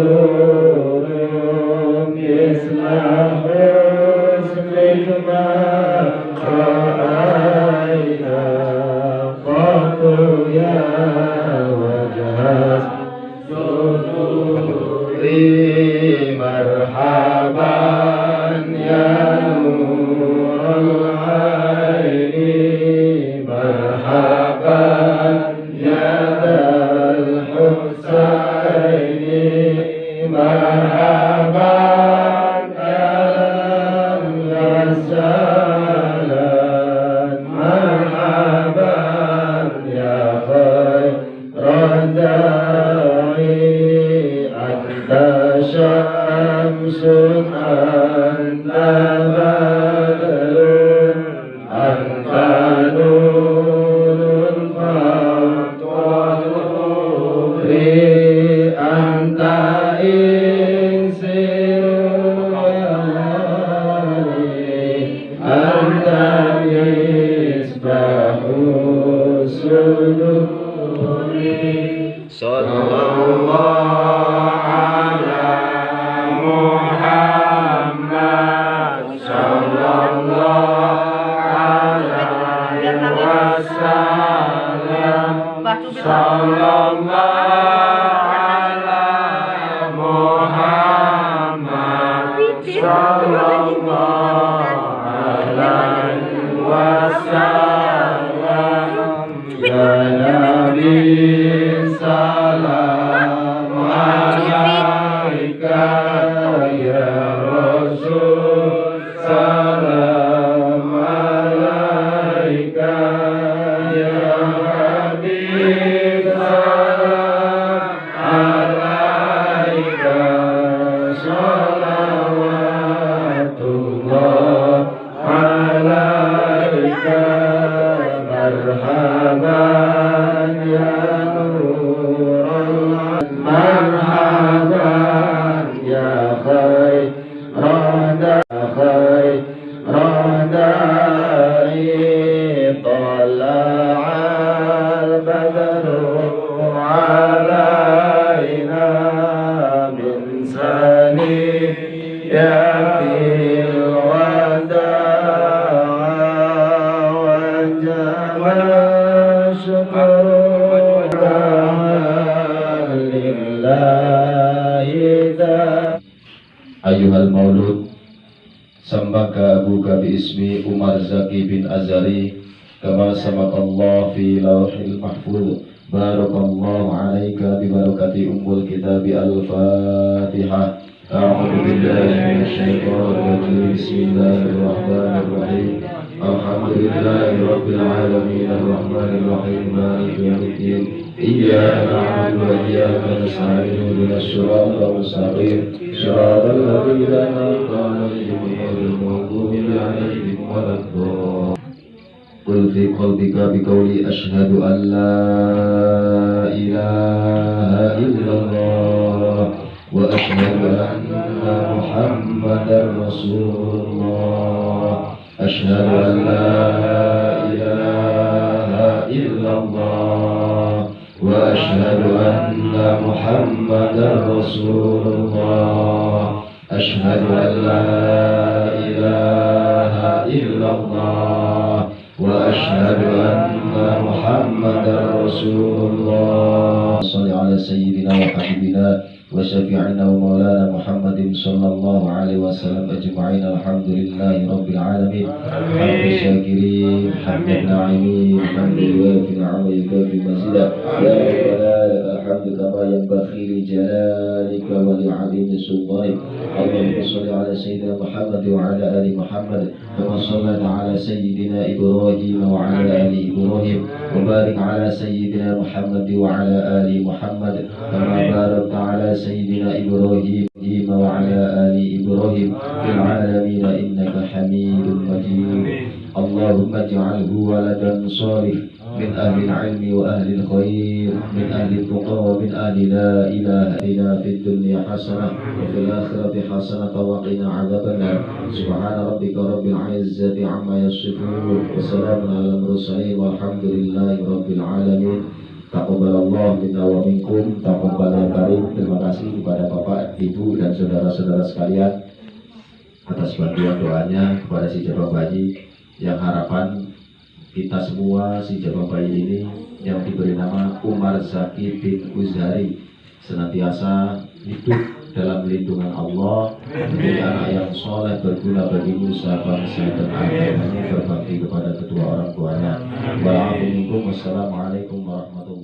نور مثل حسنك ما رأينا قط يا وجه السرور مرحبا يا نور العين مرحبا يا ذا الحسين مرحبا يا الغسالة مرحبا يا خير داعي أنت شمس أنت بدر أنت نور فوق نوري أنت إنسي وغالي أنت مصباح الصدور صلى الله على محمد صلى الله عليه وسلم صلى الله على محمد صلى الله عليه وسلم يا نبي سلام عليك يا رسول سلام عليك يا حبيب سلام عليك صلوات الله عليك مرحبا يا نور الله مرحبا يا خير خير داعي طلع البدر علينا من ثنيات الوداع وجب الشكر لله ذا أيها المولود سماك أبوك باسم عمر زكي بن أزري كما سماك الله في لوح المحفوظ. بارك الله عليك ببركة أم الكتاب الفاتحة. أعوذ بالله من الشيطان الرجيم. بسم الله الرحمن الرحيم. الحمد لله رب العالمين الرحمن الرحيم مالك يوم الدين. إياك نعبد وإياك نستعين اهدنا الصراط المستقيم صراط الذين أنعمت عليهم غير المغضوب عليهم ولا الضالين. قل في قلبك بقولي أشهد أن لا إله إلا الله وأشهد أن محمدا رسول الله. أشهد أن لا إله إلا الله وأشهد أن محمدا رسول الله. أشهد أن لا إله إلا الله وأشهد أن محمدا رسول الله. صل على سيدنا وحبيبنا وشفيعنا ومولانا محمد صلى الله عليه وسلم أجمعين. الحمد لله رب العالمين. حمد الشاكرين، حمد الناعمين، حمد الوافي نعمه يكافي مزيدا. يا ربنا لك الحمد كما ينبغي لجلالك ولعظيم سلطانك. اللهم صل على سيدنا محمد وعلى آل محمد كما صليت على سيدنا إبراهيم وعلى آل إبراهيم، وبارك على سيدنا محمد وعلى آل محمد كما باركت على سيدنا إبراهيم وعلى آل إبراهيم في العالمين إنك حميد مجيد. اللهم اجعله ولدا صالح من أهل العلم وأهل الخير، من أهل التقى ومن أهل لا إله إلا في الدنيا حسنة وفي الآخرة حسنة وقنا عذاب النار. سبحان ربك رب العزة عما يصفون وسلام على المرسلين والحمد لله رب العالمين. تقبل الله منا ومنكم تقبل. Karim. Terima kasih kepada Bapak, Ibu, dan saudara-saudara sekalian atas bantuan doanya kepada si jabang bayi, yang harapan kita semua si jabang bayi ini yang diberi nama Umar Zaki bin Uzhari senantiasa hidup dalam lindungan Allah, menjadi anak yang soleh, berguna bagi nusa, bangsa, dan agamanya, berbakti kepada kedua orang tuanya. Wassalamualaikum warahmatullahi.